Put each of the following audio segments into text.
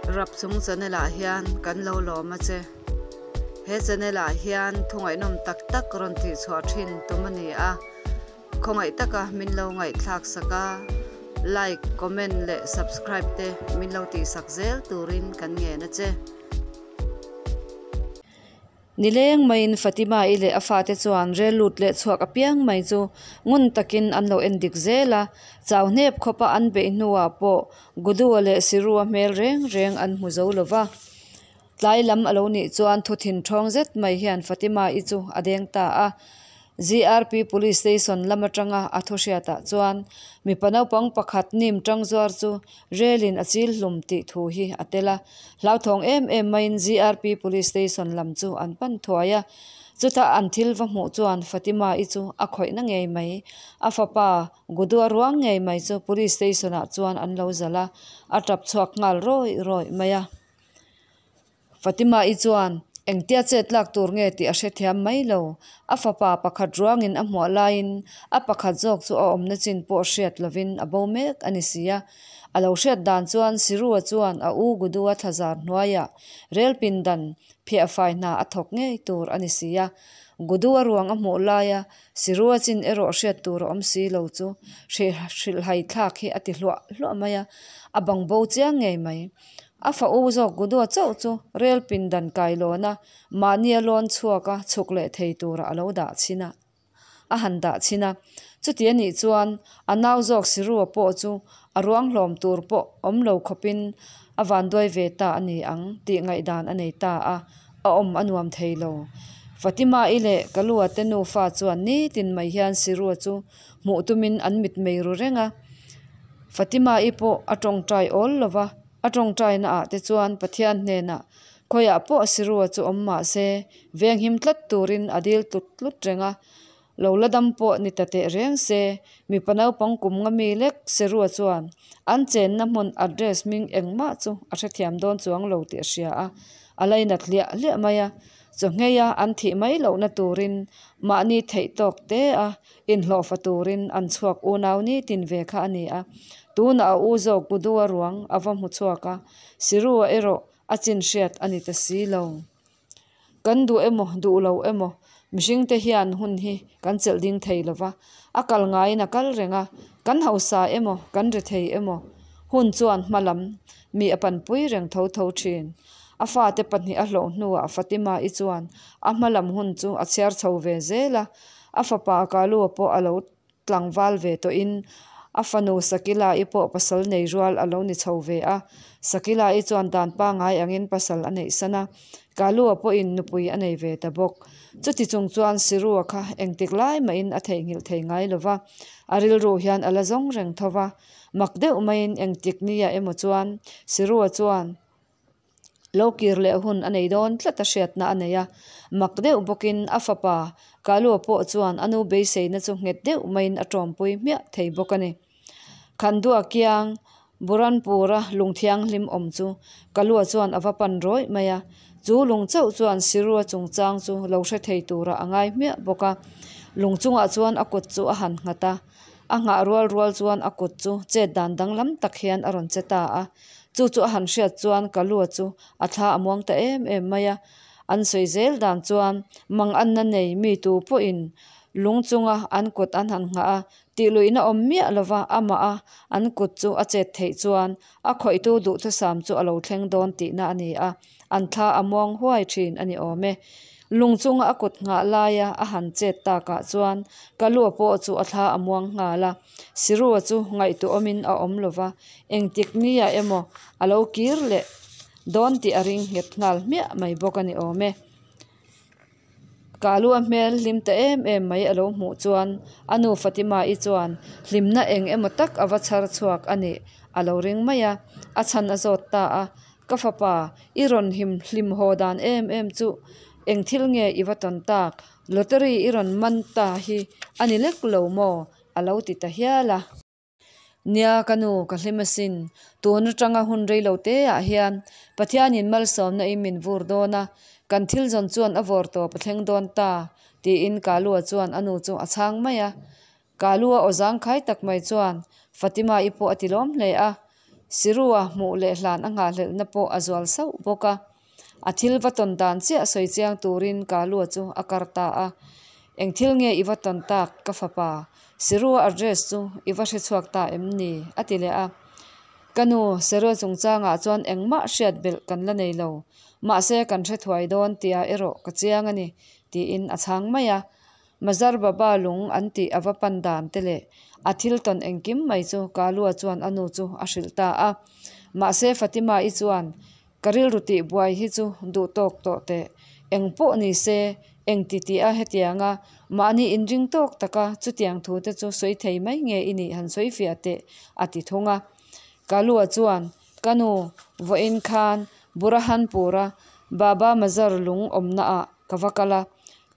Rapchung channel ah hian kan lo lawm a che. He channel ah hian thu ngaihnawm tak tak rawn tih chhuah thin tum a ni a. Khawngaih taka min lo ngaihthlak sak a, like, comment leh subscribe te min lo tih sak zel turin kan ngen a che. Nileng maiin Fatima-i leh a fate chuan rel lut leh chhuak apiang mai chu ngun takin an lo en dik zel a, chau hnep khawpa an beih hnuah pawh Gudua leh Sirua hmel reng reng an hmu zo lo va. Tlai lam a lo nih chuan thu thin ṭhawng zet mai hian Fatima-i chu a deng ta a. GRP Police Station lam atanga a thu hriatah chuan mipa naupang pakhat nim tang zuar chu relin a chil hlum tih thu hi a tel a. Hlauthawng em em maiin GRP Police Station lam chu an pan thuai a. Chutah an thil va hmuh chuan Fatima-i chu a khawihna ngei mai. A fapa Gudua ruang ngei mai chu Police Station ah chuan an lo zalh a, a tap chhuak nghal rawih rawih mai a. Fatima-i chuan engtia chet lak tur nge tih a hrethiam mai lo. A fapa pakhat ruangin a hmuah laiin a pakhat zawk chu a awmna chin pawh hriat lovin a bo mek a ni si a. A lo hriat dan chuan Sirua chuan a u Gudua thlazar hnuaiah rel pindan phiah fai hna a thawk ngei tur a ni si a. Gudua ruang a hmuh laia Sirua chin erawh hriat tur a awm si lo chu hrilhhai thlak hi a ti hluah hluah mai a, a bang bo chiang ngei mai. A fa u zawk Gudua chauh chu rel pindan kailawn a, mahni a lawn chhuak a chhuk leh thei tura a lo dah chhin a, a han dah chhin a. Chuti a nih chuan a nau zawk Sirua pawh chu a ruang hlawm tur pawh awm lo khawpin a vanduai ve ta a ni ang tih ngaihdan a nei ta a, a awm a nuam thei lo. Fatima-i leh Kalua te nufa chuan nitin mai hian Sirua chu hmuh tumin an mitmei ru reng a. Fatima-i pawh a tawngtai awl lo va, a tawngtaina ah te chuan Pathian hnenah khawiah pawh Sirua chu awm mah se venghim tlat turin a dil tlut tlut reng a. Lo la dam pawh ni ta teh reng se, mipa naupang kum nga mi lek Sirua chuan an chenna hmun address hming engmah chu a hrethiam dawn chuang lo tih a hria a, a lainat hliah hliah mai a. Chawngheia an thih mai lohna turin mahni theih tawk te a inhlawhfa turin an chhuak unau nitin ve kha a ni a. Tunah a u zawk Gudua ruang a va hmu chhuak a, Sirua erawh a chin hriat a ni ta si lo. Kan duh emaw duh lo emaw mihringte hian hun hi kan chelh ding thei lo va, a kal ngaiin a kal reng a, kan hausa emaw kan ri thei emaw hun chuan hma lam mi a panpui reng tho tho thin. A fate pahnih a hlawh hnuah Fatima-i chuan a hma lam hun chu a chhiar chho ve zel a, a fapa Kalua pawh a lo tlangval ve tawhin a fanu Sakila-i pawh pasal nei rual a lo ni chho ve a. Sakila-i chuan dan pangngai angin pasal a neih san a, Kalua pawhin nupui a nei ve ta bawk. Chuti chung chuan Sirua kha engtik lai mahin a theihnghilh thei ngai lo va, a rilru hian a la zawng reng tho va. Mak deuh maiin engtik nia emaw chuan Sirua chuan Lo kir leh hun a nei dawn tlat a hriatna a nei a, mak deuh bawkin a fapa Kalua pawh chuan a nu beiseina chu nghet deuh maiin a tawmpui hmiah thei bawk a ni. Khandua kiang Buranpura lung thianghlim awm chu Kalua chuan a va pan rawih mai a, chu lung chauh chuan Sirua chungchang chu lo hre thei turah a ngai hmiah bawk a. Lung chungah chuan a kut chu a han nghat a, a nghah rual rual chuan a kut chu chet dan danglam tak hian a rawn che ta a. Chu chu a han hriat chuan Kalua chu a thla a muang ta em em mai a. An sawi zel dan chuan manganna nei mi tu pawhin lung chunga an kut an han nghah a, tihluihna awm miah lova amah a an kut chu a chet theih chuan a khawihtu duhthusam chu a lo thleng dawn tihna a ni a, an thla a muang huai thin a ni awm e. Lung chunga a kut nghah laia a han chet takah chuan Kalua pawh chu a thla a muang nghal a. Sirua chu ngaihtuahawmin a awm lo va, engtik nia emaw a lo kir leh dawn tih a ring nghet nghal hmiah mai bawk a ni awm e. Kalua hmel hlim ta em em mai a lo hmuh chuan a nu Fatima-i chuan hlimna eng emaw tak a va chhar chhuak a nih a lo ring mai a, a chhan a zawt ta a. Ka fapa, i rawn him hlim haw dan em em chu eng thil nge i va tawn tak? Lottery i rawn man ta hi a ni lek lo maw? a lo ti ta hial a. Nia ka nu, ka hlim asin. Tun atanga hun rei lo te ah hian Pathianin malsawmna in min vur dawn a, kan thil zawn chuan a vawr tawp a thleng dawn ta, tiin Kalua chuan a nu chu a chhang mai a. Kalua aw zangkhai tak mai chuan Fatima-i pawh a ti lawm hle a. Sirua hmuh leh hlan a nghahhlelhna pawh a zual sauh bawk a. A thil va tawn dan chiah sawi chiang turin Kalua chu a kar ta a. Eng thil nge i va tawn tak ka fapa? Sirua address chu i va hre chhuak ta em ni? a ti leh a. Ka nu, Serua chungchangah chuan engmah hriat belh kan la nei lo. Mahse kan hre thuai dawn tia erawh ka chiang a ni, tiin a chhang mai a. Mazar Baba lung an tih a va pan dan te leh a thil tawn engkim mai chu Kalua chuan a nu chu a hrilh ta a. Mahse Fatima-i chuan Ka rilru tih buai hi chu duh tawk tawh teh. Eng pawh ni se, eng ti tih a hetianga mahni inring tawk taka chutiang thu te chu sawi thei mai nge i nih han sawi fiah teh, a ti thung a. Kalua chuan, Ka nu, vawiin khan Burahanpura Baba Mazar lung awmna ah ka va kal a.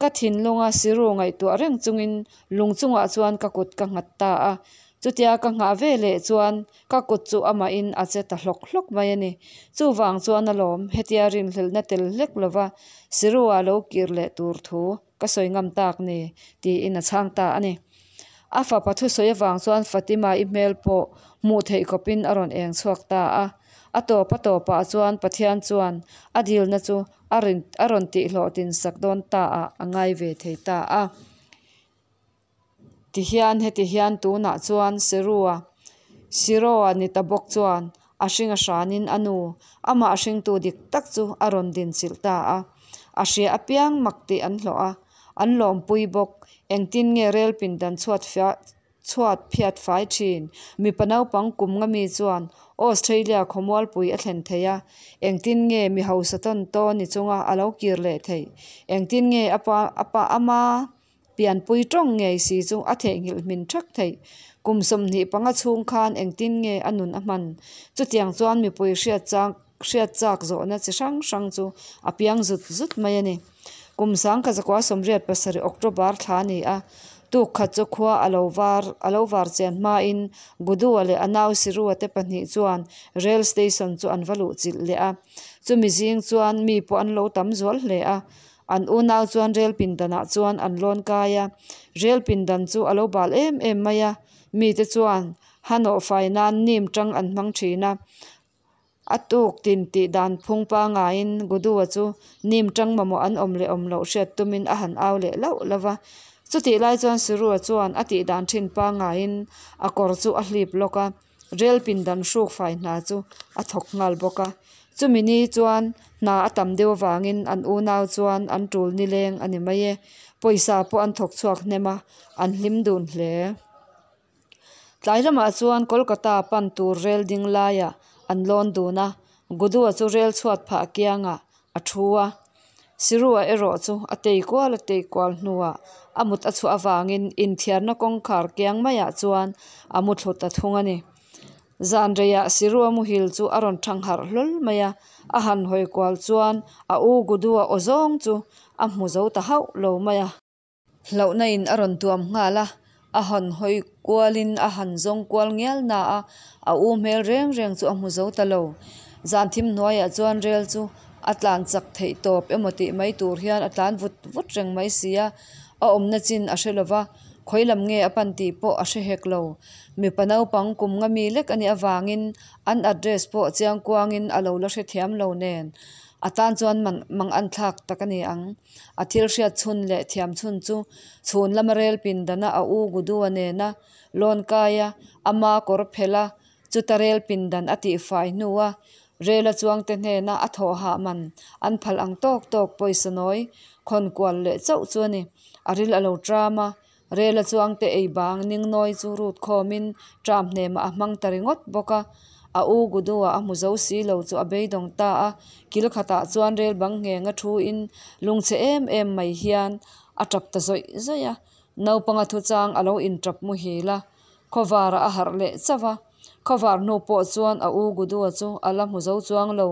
Ka thinlunga siru ngaihtuah reng chungin lung chungah chuan ka kut ka nghat ta a. Chutia ka nghah ve leh chuan ka kut chu amahin a che ta hlawk hlawk mai a ni. Chuvang chuan alawm hetia rinhlelhna tel hlek lova Sirua lo kir leh tur thu ka sawi ngam tak ni, tiin a chhang ta a ni. A fapa thusawi avang chuan Fatima-i hmel pawh hmuh theih khawpin a rawn eng chhuak ta a. A tawp a tawpah chuan Pathian chuan a dilna chu a a rawn tihhlawhtin sak dawn ta ah a ngai ve thei ta a. Tihian heti hian tunah chuan Serua, Siroa ni ta bawk chuan a hring a hranin a nu, amah hringtu dik tak chu a rawn dinchilh ta a. A hria apiang mak tih an hlawh a, an lawmpui bawk. Engtin nge rel pindan chhuat chhuat phiat fai thin. Mipa naupang kum nga mi chuan Australia khawmualpui a thlen thei a, engtin nge mi hausa tawn tawn ni chunga a lo kir leh theih? Engtin nge a pa a pa ama pianpui tawng ngei si chu a theihnghilh hmin thak theih? Kum 25 chhung khan engtin nge a nun a hman? Chutiang chuan mipui hriat chang hriat chak zawhna chi hrang hrang chu a piang zut zut mai a ni. Kum 1987 October thla a ni a, tuk khat chu khua a lo var a lo var chian hmain Gudua leh a nau Sirua te pahnih chuan rail station chu an va luh chilh leh a. Chumi zing chuan mi pawh an lo tam zual hle a, an unau chuan rail pindanah chuan an lawn kai a. Rail pindan chu a lo bal em em mai a, mite chuan hanawh fai nan nim tang an hmang thin a. A tuk tin tih dan phung pangaiin Gudua chu nim tang mamawh an awm leh awm loh hriat tumin a han au leh lauh lauh va. Chutih lai chuan Surua chuan a tih dan thin pangaiin a kawr chu a hlip lawk a, rel pindan hruk fai hna chu a thawk nghal bawk a. Chumi ni chuan hna a tam deuh avangin an unau chuan an tul nileng a ni mai e. Pawisa pawh an thawk chhuak hnem a, an hlim dun hle. Tlai lamah chuan Kolkata pan tur rel ding laiah an lawn dun a, Gudua chu rel chhuat phah kiangah a thu a. Sirua erawh chu a tei kual a tei kual hnuah a mut a chhuah avangin inthiarna kawngkhar kiang maiah chuan a mu thlu ta thung a ni. Zan reiah Sirua muhil chu a rawn thang harh hlawl mai a, a han hawi kual chuan a u Gudua aw zawng chu a hmu zo ta hauh lo mai a. Hlauhna in a rawn tuam nghal a, a han hawi kualin a han zawng kual ngial na a, a u hmel reng reng chu a hmu zo ta lo. Zan thim hnuaiah chuan rel chu a tlan chak theih tawp emaw tih mai tur hian a tlan vut vut reng mai si a, a awmna chin a hre lo va, khawi lam nge a pan tih pawh a hre hek lo. Mipa naupang kum nga mi lek a nih avangin an address pawh chiang kuangin a lo la hrethiam lo nen a tan chuan mang an thlak tak a ni ang. A thil hriat chhun leh thiam chhun chu chhun lama rel pindana a u Gudua nena lawn kai a, ama kawr phelh a, chuta rel pindan a tihfai hnua rela chuangte hnena a thawh hah man an phal ang tawk tawk pawisa nawi khawn kual leh chauh chu a ni. A ril a lo tram a, rela chuangte ei bang ning nawi chu rut khawmin tram hnemah a hmang ta ringawt bawk a. A u Gudua a hmu zo si lo chu a beidawng ta a, kil khatah chuan rel bang ngheng a thu in lungchhe em em mai hian a tap ta zawih zawih a. Naupanga thuchang a lo intap muhil a, khawvarah a harh leh chauh a. Khawvar hnu pawh chuan a u Gudua chu a la hmu zo chuang lo.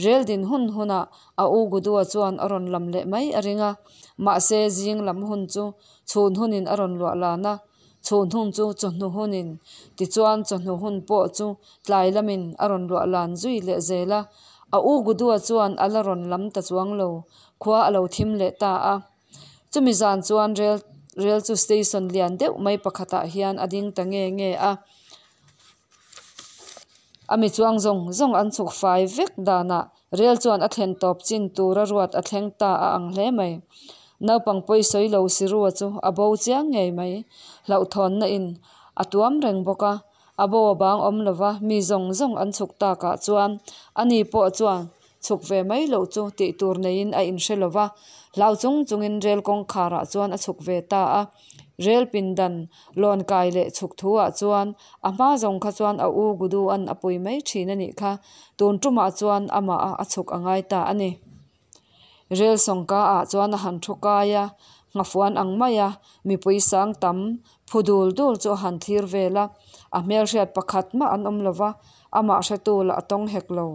Rel din hun hunah a u Gudua chuan a rawn lam leh mai a ring a, mahse zing lam hun chu chhun hunin a rawn luah lan a. Chhun hun chu chawhnu hunin, tichuan chawhnu hun pawh chu tlai lamin a rawn luah lan zui leh zel a. A u Gudua chuan a la rawn lam ta chuang lo, khua a lo thim leh ta a. Chumi zan chuan rel rel chu station lian deuh mai pakhatah hian a ding ta nge nge a. A mi chuang zawng zawng an chhuk fai vek danah rel chuan a thlen tawp chin tura ruat a thleng ta a ang hle mai. Naupang pawi sawi lo Sirua chu a bo chiang ngei mai. Hlauhthawnna in a tuam reng bawk a, a bo a bang awm lova mi zawng zawng an chhuk takah chuan ani pawh chuan chhuk ve mai loh chu tih tur neiin a inhre lova, hlau chung chungin rel kawngkharah chuan a chhuk ve ta a. Rel pindan lawn kai leh chhuk thu ah chuan a hma zawng kha chuan a u Gudu-a'n a pui mai thin a nih kha, tun tumah chuan amah a a chhuk a ngai ta a ni. Rel sawngka ah chuan a han thu kai a, nghafuan ang mai a mipui sang tam phu dul dul chu a han thlir vel a, a hmelhriat pakhat mah an awm lova, amah hretu lah a tawng hek lo.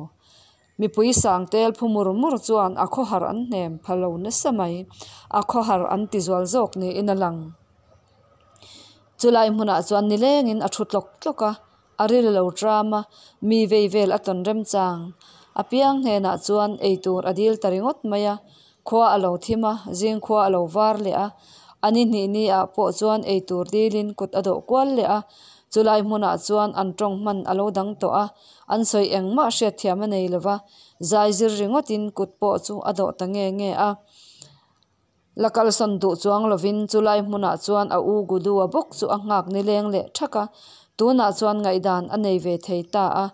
Mipui sang tel phu mur mur chuan a khawhar an hnem pha lo nasa mai, a khawhar an ti zual zawk niin a lang. Chulai hmunah chuan nilengin a thu tlawk tlawk a, a ril a lo tram a, mi vei vel a tawn remchang apiang hnenah chuan eitur a dil ta ringawt mai a, khua a lo thim a, zing khua a lo var leh a, a ni hnih ni ah pawh chuan eitur dilin kut a dawh kual leh a, chulai hmunah chuan an tawng hman a lo dang tawh a, an sawi engmah hriatthiam a nei lova, zai zir ringawtin kut pawh chu a dawh ta nge nge a. La kalsawn duh chuang lovin chulai hmunah chuan a u Gudua bawk chu a nghak nileng leh thak a, tunah chuan ngaihdan a nei ve thei ta a,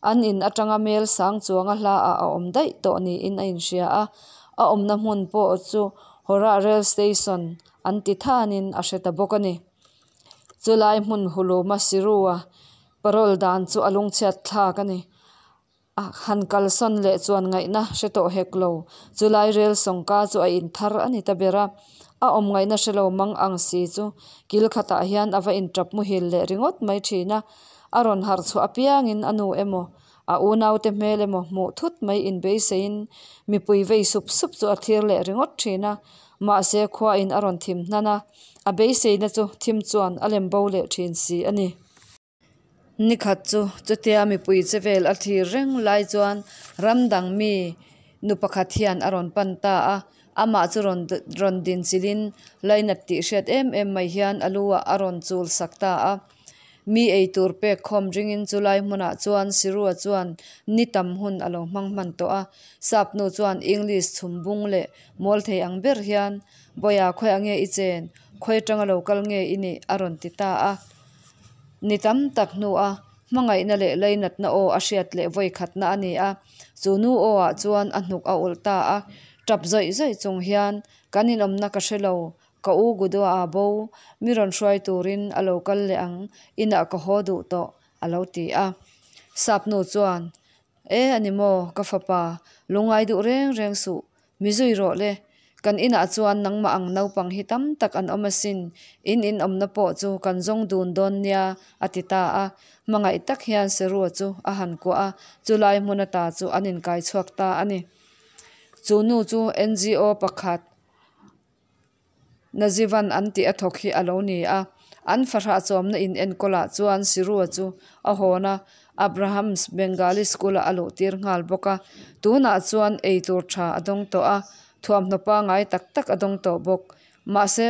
an in atanga mel sang chuanga hla ah a awm daih tawh niin a inhria a, a awmna hmun pawh chu Hawrah Rail Station an ti thanin a hre ta bawk a ni. Chulai hmun huluma Sirua parole dan chu a lungchhiat thlak a ni. A han kalsawn leh chuan ngaihna hre tawh hek lo. Chulai rel sawngka chu a inthar a ni ta ber a, a awm ngaihna hre lo mang ang si chu kil khatah hian a va intap muhil leh ringawt mai thin a. A rawn harh chhuah apiangin a nu emaw, a unaute hmel emaw hmuh thut mai inbeiseiin mipui vei sup sup chu a thlir leh ringawt thin a. Mahse khuain a rawn thim hnan a, a beiseina chu thim chuan a lem bo leh thin si a ni. Nikhat chu chutia mipui che vel a thlir reng lai chuan ram dang mi nu pakhat hian a rawn pan ta a, amah chu rawn rawn din chilhin lainat tih hriat em em mai hian a lu ah a rawn chul sak ta a. Mi eitur pek khawm ringin chulai hmunah chuan Sirua chuan ni tam hun a lo hmang hman tawh a, sap nu chuan English chhum bung leh mawl thei ang ber hian, Bawiha khawiah nge i chen? Khawi atanga lo kal nge i nih? a rawn ti ta a. Ni tam tak hnua hmangaihna leh lainatna aw a hriat leh vawi khatna a ni a, chu nu aw ah chuan a hnuk a ulh ta a, tap zawih zawih chung hian, Kan inawmna ka hre lo, ka u Gudua a bo, mi rawn hruai turin a lo kal leh ang, inah ka haw duh tawh, a lo ti a. Sap nu chuan, E a ni maw, ka fapa, lungngai duh reng reng suh, Mi zui rawh le, kan inah chuan nangmah ang naupang hi tam tak an awm asin, in inawmna pawh chu kan zawng dun dawn nia, a ti ta a. Hmangaih tak hian Serua chu a han kuah a, chulai hmun ata chu an inkai chhuak ta a ni. Chu nu chu NGO pakhat. Nazivan an tih a thawk hi a lo ni a, an fahrah chawmna in enkawlah chuan Sirua chu a hawn a, Abrahams Bengali School-ah a luhtir nghal bawk a, tunah chuan eitur tha a dawng tawh a, thuamhnaw pangai tak tak a dawng tawh bawk. Mahse,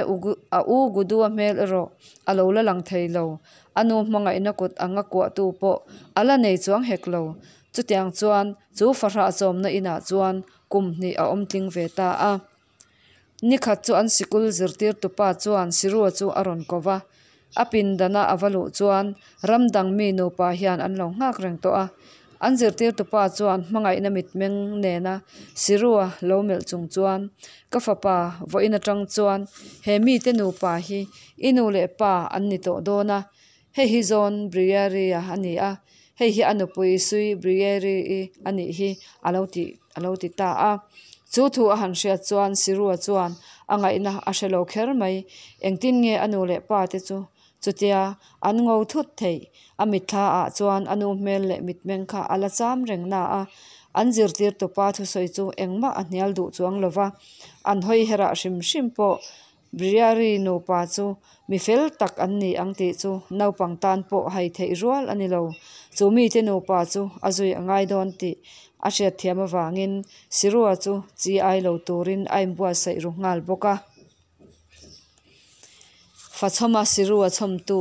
a u Gudua hmel erawh a lo la lang thei lo, a nu hmangaihna kut anga kuahtu pawh a la nei chuang hek lo. Chutiang chuan chu fahrah chawmna inah chuan kum hnih a awm tling ve ta a. Nikhat chu an sikul zirtirtupa chuan Sirua chu a rawn ko va, a pindana a va luh chuan ram dang mi nupa hian an lo nghak reng tawh a. An zirtirtupa chuan hmangaihna mitmeng nena Sirua lo melh chung chuan, Ka fapa, vawiin atang chuan he mite nupa hi i nu leh pa an ni tawh dawn a, Hei hi John Briery-a a ni a, hei hi a nupui Sue Briery-i a nih hi a lo ti a lo ti ta a. Chu thu a han hriat chuan Sirua chuan a ngaihna a hre lo kher mai. Engtin nge a nu leh pa te chu chutia an ngo thut theih? A mitthla ah chuan a nu hmel leh mitmeng kha a la cham reng na a, an zirtirtupa thusawi chu engmah a hnial duh chuang lo va, an hawi herah hrim hrim pawh Briary nupa chu mi fel tak an ni ang tih chu naupang tan pawh hai theih rual a ni lo. Chu mite nupa chu a zui a ngai dawn tih a hriatthiam avangin Sirua chu chi ai lo turin a inbuatsaih ru nghal bawk a. Fachhawma Sirua chhawmtu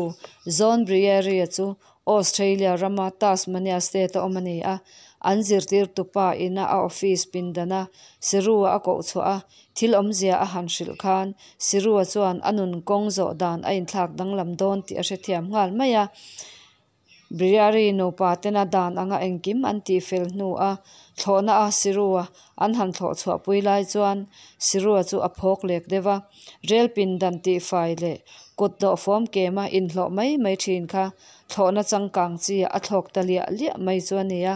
John Briary-a chu Australia rama Tasmania state-a awm a ni a. An zirtirtupa ina a office pindana Siru-a a koh chhuah a, thil awmzia a han hrilh khan Siru-a chuan a nun kawng zawh dan a inthlak danglam dawn tih a hrethiam nghal mai a. Briary nupa tena dan anga engkim an tihfel hnu a thlawhna a Siru-a an han thlawh chhuahpui lai chuan Siru-a chu a phawk lek deuh a, rel pindan tihfai leh kut dawh fawm kema inhlawh mai mai thin kha thlawhna changkang chi ah a thlawk ta liah liah mai chu a ni a,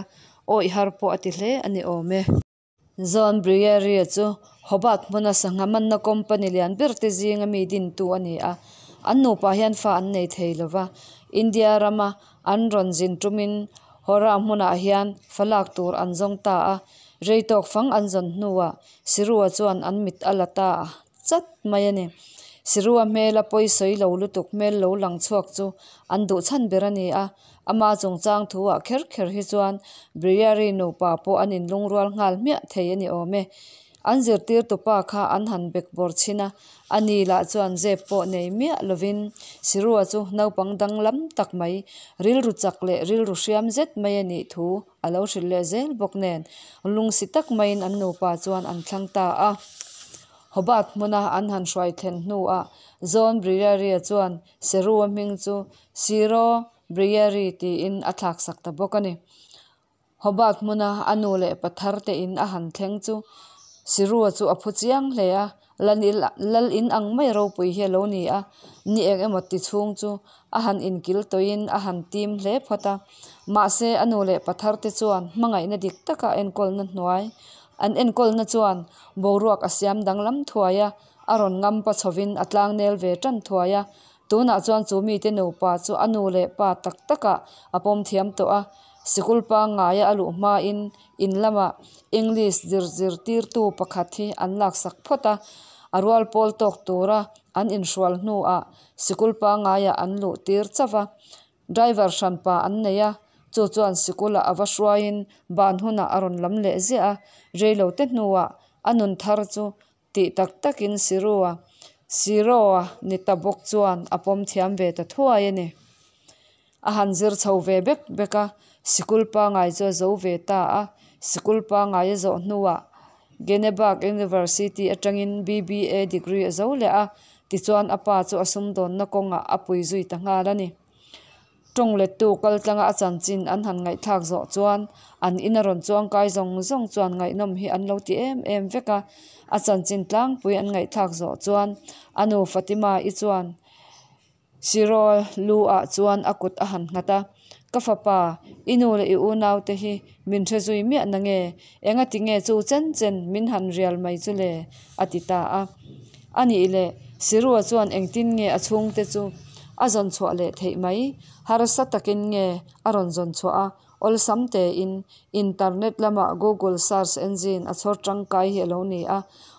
awih har pawh a ti hle a ni awm e. John Briary-a chu Hobart hmuna sangha manna company lian ber te zinga mi dintu a ni a, an nupa hian fa an nei thei lo va, India rama an rawn zin tumin Howrah hmunah hian fa lak tur an zawng ta a, rei tawk fang an zawn hnuah Sirua chuan an mit a la ta chat mai a ni. Sirua hmela pawi sawi lo lutuk hmel lo lang chhuak chu an duh chhan ber a ni a, ama chungchang thuah kher kher hi chuan Briary nupa pawh an inlungrual nghal hmiah thei a ni awm e. An zirtirtupa kha an han bekbawr chhin a, ani lah chuan zep pawh nei miah lovin Sirua chu naupang danglam tak mai, rilru chak leh rilru hriam zet mai a nih thu a lo hrilh leh zel bawk nen lungsi tak maiin an nupa chuan an thlang ta a. Hobart hmuna an han hruai thlen hnuah John Briary-a chuan Serua hming chu Siro Briary tiin a thlaksak ta bawk a ni. Hobart hmuna a nu leh pa thar te in a han thleng chu Sirua chu a phu chiang hle a, lal in ang mai ropui hi a lo ni a, ni eng emaw ti chhung chu a han inkil tawhin a han tim hle phawt a. Mahse a nu leh pa thar te chuan hmangaihna dik taka enkawlna hnuai An enkawlna chuan boruak a siam danglam thuai a, a rawn ngampa chhovin a tlangnel ve tan thuai a. Tunah chuan chu mite nupa chu a nu leh pa tak takah a pawm thiam tawh a. Sikul pangngaia a luh hmain in lamah English zir zirtirtu pakhat hi an laksak phawt a, a rual pawl tawk tura an inhrual hnuah sikul pangngaiah an luh tir chauh a. Driver hranpa an nei a, chu chuan sikulah a va hruaiin ban hunah a rawn lam leh ziah a, reilo te hnuah a nun thar chu tih tak takin Sirua, Siroa ni ta bawk chuan a pawm thiam ve ta thuai a ni. A han zir chho ve bek bek a, sikul pangai chu a zo ve ta a, sikul pangai a zawh hnuah Geneberg University atangin BBA degree a zo leh a, tichuan a pa chu a sumdawnna kawngah a pui zui ta nghal a ni. Tawng lettu kal tlanga a chanchin an han ngaihthlak zawh chuan an ina rawn chuangkai zawng zawng chuan ngaihnawm hi an lo ti em em vek a. A chanchin tlangpui an ngaihthlak zawh chuan a nu Fatima-i chuan Siraw lu ah chuan a kut a han nghat a, Ka fapa, i nu leh i unaute hi min hre zui miah na nge? Engati nge chu chen chen min han rial mai chu le? a ti ta a. A nih leh, Sirua chuan engtin nge a chhungte chu a zawn chhuah leh theih mai? Harsa takin nge a rawn zawn chhuah a? Awlsam tein internet lamah Google search engine a chhawr tangkai hi a lo ni a.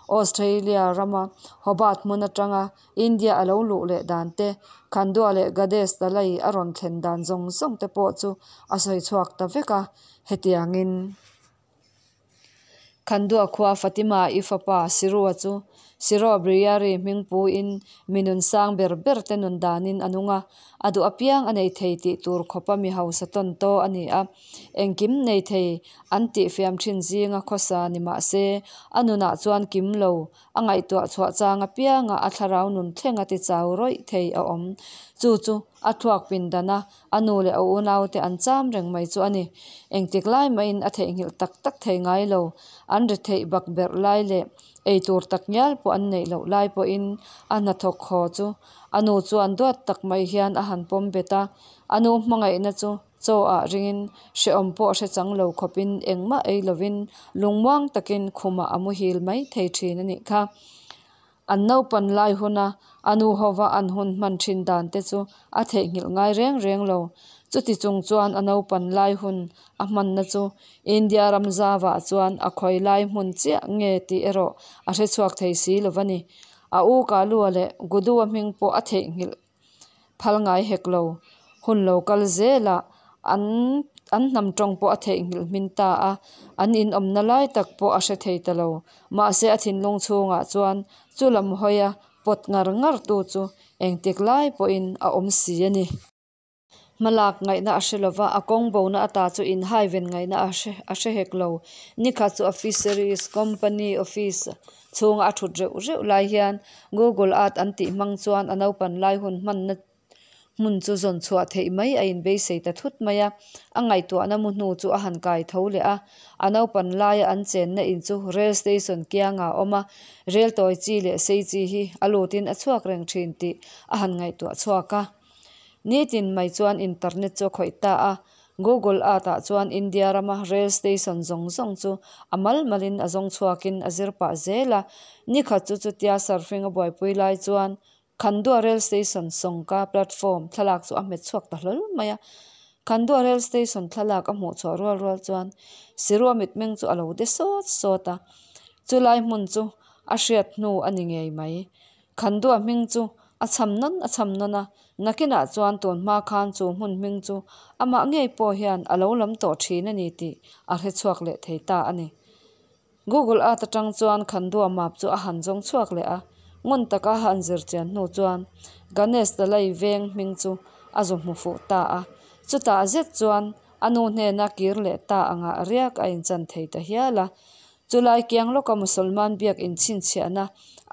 Australia rama Hobart hmun atanga India a lo luh leh dan te, Khandua leh Gades Dalai a rawn thlen dan zawng zawng te pawh chu a sawi chhuak ta vek a, hetiangin. Khandua khua Fatima i fapa Sirua chu Siro Briyari hming puin mi nun sang ber ber te nun danin a nung a, a duh apiang a nei thei tih tur khawpa mi hausa tawn taw a ni a. Engkim nei thei an tihfiam thin zinga khawsa ni mah se a nunah chuan kim lo A ngaihtuah chhuah chang apianga a thlarau nun thleng a ti chau rawih thei a awm. Chu chu a thluak pindan a, a nu leh a unaute an cham reng mai chu a ni. Engtik lai mahin a theihnghilh tak tak thei ngai lo. An ri theih bak berh lai leh eitur tak ngial pawh an neih loh lai pawhin a hnathawk haw chu a nu chuan duat tak mai hian a han pawm bet a. A nu hmangaihna chu Chaw ah ringin hrehawm pawh hre chang lo khawpin engmah ei lovin lungmuang takin khumah a muhil mai thei thin a nih kha. An naupan lai huna a nu hova an hun hman thin dan te chu a theihnghilh ngai reng reng lo. Chuti chung chuan a naupan lai hun a hmanna chu India ram zavah chuan a khawi lai hmun chiah nge tih erawh a hre chhuak thei si lo va ni. A u Kalua leh Gudua hming pawh a theihnghilh Phal ngai hek lo. Hun lo kal zelah an an hnam tawng pawh a theihnghilh hmin ta a, an inawmna lai tak pawh a hre thei ta lo. Mahse a thinlung chhungah chuan chu lam hawia pawt ngar ngar tu chu engtik lai pawhin a awm si a ni. Hmalak ngaihna a hre lova, a kawng bona ata chu inhai ven ngaihna a hre a hre hek lo. Nikhat chu a fisheries company office chhunga a thut reuh reuh lai hian Google Earth an tih hmang chuan a naupan lai hun hmanna hmun chu zawn chhuah theih mai a inbeisei ta thut mai a. A ngaihtuahna mu hnu chu a han kai tho leh a, a naupan laia an chenna in chu rail station kiangah a awm a, rel tawi chi leh sei chi hi a lutin a chhuak reng thin tih a han ngaihtuah chhuak a. Nitin mai chuan internet chu a khawih ta a, Google Earth ah chuan India rama rail station zawng zawng chu a mal malin a zawng chhuakin a zir pah zel a. Nikhat chu chutia surfing a buaipui lai chuan Khandua rail station sawngka platform thlalak chu a hmet chhuak ta hlawl mai a. Khandua rail station thlalak a hmuh chhuah rual rual chuan Sirua mitmeng chu a lo de sawt sawt a, chulai hmun chu a hriat hnu a ni ngei mai. Khandua hming chu a cham nawn a cham nawn a, nakinah chuan tun hma khan chu hmun hming chu amah ngei pawh hian a lo lam tawh thin a ni tih a hre chhuak leh thei ta a ni. Google Earth atang chuan Khandua map chu a han zawng chhuak leh a, ngun taka a han zir chian hnu chuan Ganesh Dalai veng hming chu a zu hmu fuh ta a. Chutah zet chuan a nu hnena kir leh ta angah riak a inchan thei ta hial a. Chulai kiang lawka Musalman biak inchhinchhiahna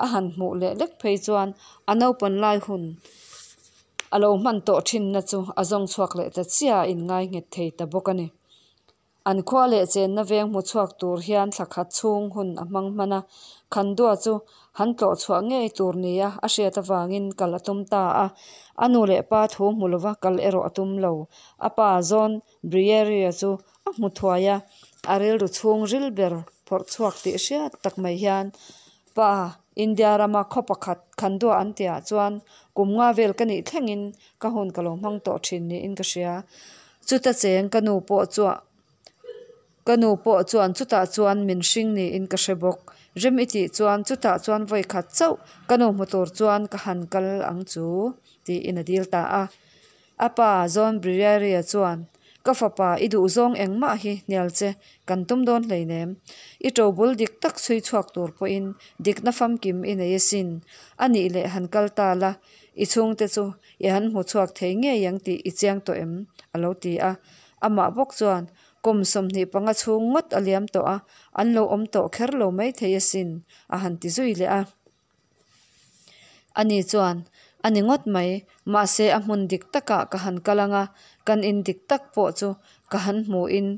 a han hmuh leh lek phei chuan a naupan lai hun a lo hman tawh thinna chu a zawng chhuak leh ta chiah a inngai nghet thei ta bawk a ni. An khua leh chenna veng hmu chhuak tur hian thla khat chhung hun a hmang hman a, Khandua chu han tlawh chhuah ngei tur nia a hriat avangin kal a tum ta a. A nu leh pa thu hmu lova kal erawh a tum lo. A pa John Briery-a chu a hmu thuai a, a rilru chhung ril ber phawrh chhuak tih hriat tak mai hian, Pa, India rama khaw pakhat Khandua an tihah chuan kum nga vel ka nih thlengin ka hun ka lo hmang tawh thin niin ka hria. Chuta cheng ka nu pawh chuah ka nu pawh chuan chutah chuan min hring niin ka hre bawk. Rem i tih chuan chutah chuan vawi khat chauh ka nu hmu tur chuan ka han kal ang chu tiin a dil ta a. A pa John Briaria chuan Ka fapa i duh zawng engmah hi hnial che kan tum dawn hleinem. I to bul dik tak chhui chhuak tur pawhin dikna famkim i nei asin. A nih leh han kal ta la, i chhungte chu i han hmu chhuak thei ngei ang tih i chiang tawh em? a lo ti a. Amah bawk chuan, Kum 25 chhung ngawt a liam tawh a, an lo awm tawh kher lo maithei asin, a han ti zui leh a. Ani chuan, A ni ngawt mai, mahse a hmun dik takah ka han kal ang a, kan in dik tak pawh chu ka han hmuhin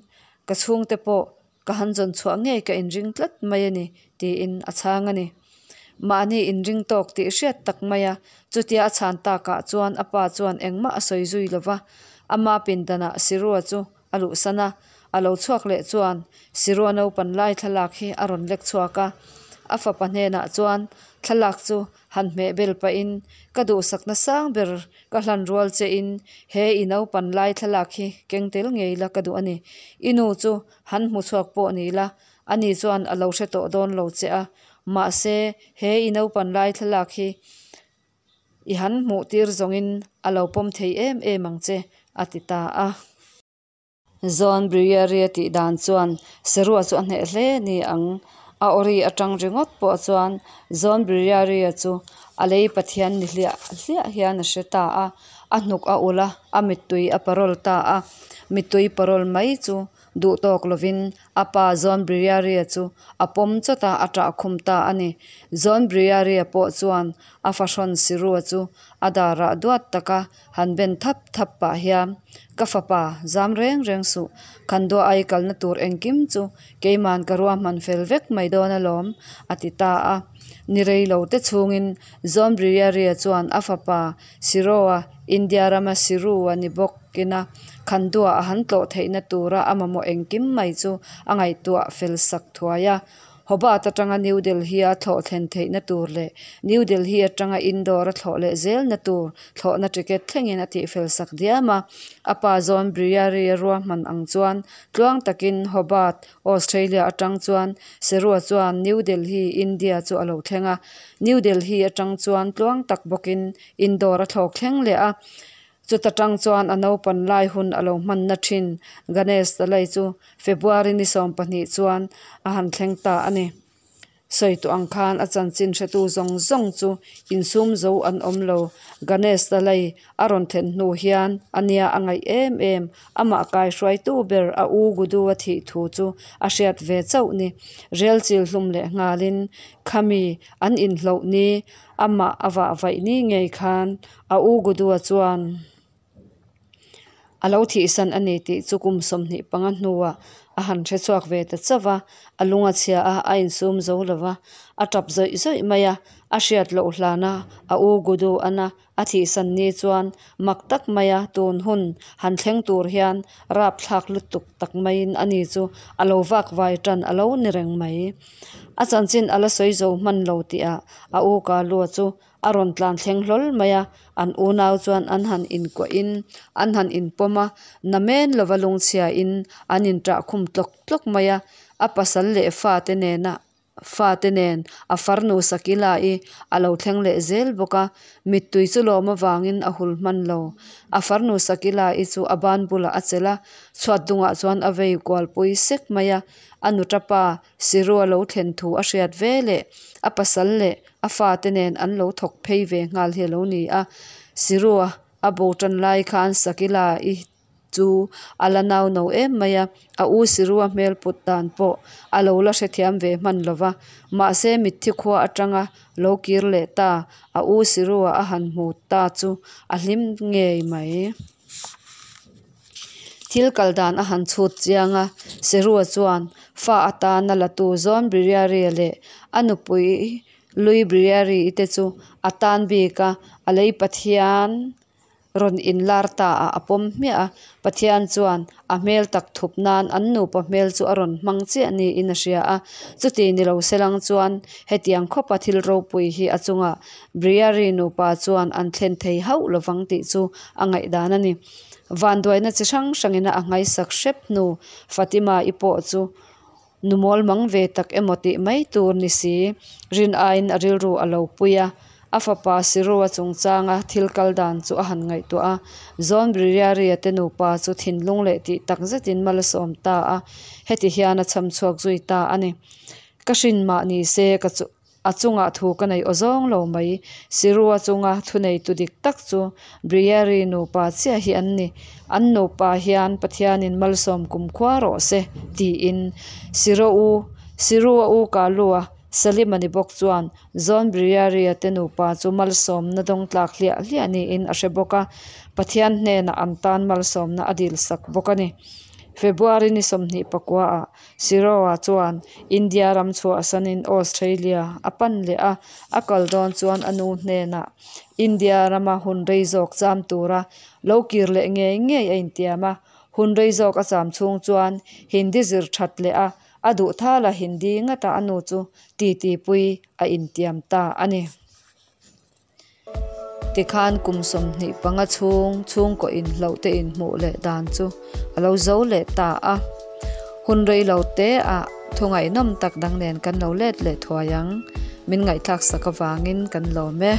ka chhungte pawh ka han zawn chhuah ngei ka inring tlat mai a ni, tiin a chhang a ni. Mahni inring tawk tih hriat tak mai a, chutia a chhan takah chuan a pa chuan engmah a sawi zui lo va, ama pindanah Sirua chu a luhsan a, a lo chhuak leh chuan Sirua naupan lai thlalak hi a rawn lek chhuak a, a fapa hnenah chuan thlalak chu han hmeh bel pahin ka duhsakna sang ber ka hlan rual che in he i naupan lai thlalak hi keng tel ngei la ka duh a ni. I nu chu han hmu chhuak pawh ni la, ani chuan a lo hre tawh dawn lo che a, mahse he i naupan lai thlalak hi i han hmuh tir zawngin a lo pawm thei em em ang che, a ti ta a. John Briery-a tih dan chuan Serua chu a hneh hle ni ang. A awri atang ringawt pawh chuan John Briery-a chu a lei Pathian ni hliah hliah hian a hre ta a, a hnuk a ulh a, a mittui a parawl ta a. Mittui parawl mai chu duh tawk lovin a pa John Briery-a chu a pawm chawt a, a ṭah khum ta a ni. John Briery-a pawh chuan a fahrawn Serua chu a darah duat taka Han ben thap thap pah hian, Ka fapa, zam reng reng suh, khan dua ai kalna tur engkim chu keiman ka ruahman fel vek mai dawn alawm, a ti ta a. Ni rei lo te chhungin John Briaria chuan a fapa Siroa, India rama Siru a ni bawk ina khan dua a han tlawh theihna tura a mamawh engkim mai chu a ngaihtuah fel sak thuai a. Hobart atanga New Delhi-a thlawh thlen theihna tur leh New Delhi atanga Indore a thlawh leh zelna tur thlawhna ticket thlengin a tihfel sak diam a. A pa zawn Briyari-a ruahman ang chuan tluang takin Hobart, Australia atang chuan Serua chuan New Delhi, India chu a lo thleng a. New Delhi atang chuan tluang tak bawkin Indore a thlawk thleng leh a. Chuta tang chuan a naupan lai hun a lo hmanna thin Ganesh Dalai chu February ni 20 chuan a han thleng ta a ni. Sawi tawh ang khan a chanchin hretu zawng zawng chu insum zo an awm lo. Ganesh Dalai a rawn thlen hnu hian a nia a ngaih em em, amah kaihruaitu ber a u Gudu-a thih thu chu a hriat ve chauh ni. Rel chil hlum leh nghalin khami an inhloh ni, amah a vah vaih ni ngei khan a u Gudu-a chuan a lo thihsan a ni tih chu kum 25 hnuah a han hre chhuak ve ta chauh va, a lung a chhia a, a insum zo lo va, a tap zawih zawih mai a, a hriat loh hlana a u Gudu ana a thihsan ni chuan mak tak maia tun hun han thleng tur hian rapthlak lutuk tak maiin ani chu a lo vak vai tan a lo ni reng mai. A chanchin a la sawi zo hman lo tihah a u Kalua chu A rawn tlan thleng hlawl mai a, an unau chuan an han inkuahin an han inpawm a, namen lova lungchhiain an inṭah khum tlawk tlawk mai a. A pasal leh fate nena fate nen a farnu Sakila-i a lo thleng leh zel bawk a, mittui chu lawm avangin a hul hman lo. A farnu Sakila-i chu a ban bulah a chelh a, chhuat dungah chuan a vei kualpui sek mai a. A nuṭa pa Sirua lo thlen thu a hriat ve leh a pasal leh a fate nen an lo thawk phei ve nghal hi a lo ni a. Sirua a bo tan lai khan Sakila-i chu a la nau no em mai a, a u Sirua hmel put dan pawh a lo la hrethiam ve hman lo va. Mahse mitthi khua atanga lo kir leh ta a u Sirua a han hmu ta chu a hlim ngei mai. Thil kal dan a han chhut chiang a, Serua chuan fa atana latu Zawn Briary-a leh a nupui Lui Briary-i te chu a tan bik a, a lei Pathian rawn inlar ta ah a pawm hmiah a. Pathian chuan a hmel tak thup nan an nupa hmel chu a rawn hmang chiah niin a hria a, chuti ni lo selang chuan hetiang khawpa thil ropui hi a chungah Briary nupa chuan an thlen thei hauh lovang tih chu a ngaihdan a ni. Vanduaina chi hrang hrangin a nghaisak hrep hnu Fatima-i pawh chu nu mawl mang ve tak emaw tih mai tur ni si, rin aiin a rilru a lo pui a. A fapa Siroa chungchanga thil kal dan chu a han ngaihtuah a, Zawn Bririaria te nupa chu thinlung leh tih tak zetin mal a sawm ta a, heti hian a cham chhuak zui ta a ni. Ka hrin mah ni se ka chu. A chungah thu ka nei aw zawng lo mai. Sirua chunga thuneitu dik tak chu Briary nupa chiah hi an ni. An nupa hian Pathianin malsawm kumkhua rawh se, tiin Siro u, Sirua u Kalua, Salima ni bawk chuan John Briary-a te nupa chu malsawmna dawng tlak hliah hliah niin a hre bawk a, Pathian hnenah an tan malsawmna a dilsak bawk a ni. February ni 24 ah Siroa chuan India ram chhuahsanin Australia a pan leh a, a kal dawn chuan a nu hnenah India rama hun rei zawk cham tura lo kir leh ngei ngei a intiam a. Hun rei zawk a cham chhung chuan Hindi zir that leh a, a duh thala Hindi ngata a nu chu titipui a intiam ta a ni. Tikhan kum 25 chhung chhungkaw inhloh te inhmuh leh dan chu a lo zo leh ta a. Hun rei lo te ah thu ngaihnawm tak dang nen kan lo let leh thuai ang. Min ngaihthlak sak avangin kan lawm e.